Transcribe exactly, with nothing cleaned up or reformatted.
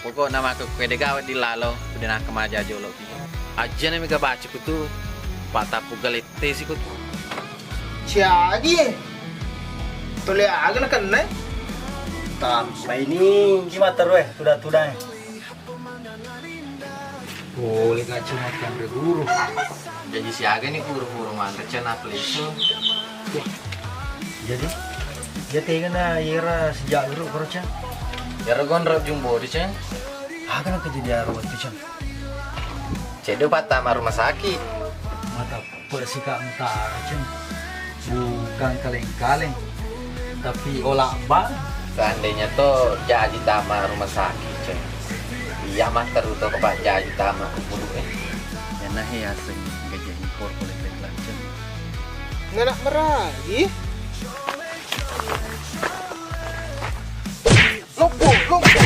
Pokokna makkekkuwe de gawe di lalo, udah nakka maja jolo pi. Ajana mega baca kutu, patappu galette si kutu. Ciagi. Tole aga na kenne. Tampai ni, ki matteru e, tuda-tuda e. Boleh gak cuma kan guru. Jaji siaga ni guru-guru manre cena plesu. Jadi, iya tegana iyaro sejak dulu karo, Ceng? Iyaro gondrong jumbo di, Ceng. Aga na kejadian aro wettu, Ceng? Cedde pattama rumah sakit. Mata pesika mentara, Ceng. Bukan kaleng-kaleng, tapi olah bang. Seandainya to jaji tama rumah sakit, Ceng. Iya matteru to kepa jaji tama kuburu e. Yana he aseng gajah impor kulit lagi, Ceng. Ngana meragi. Lompo, lompo.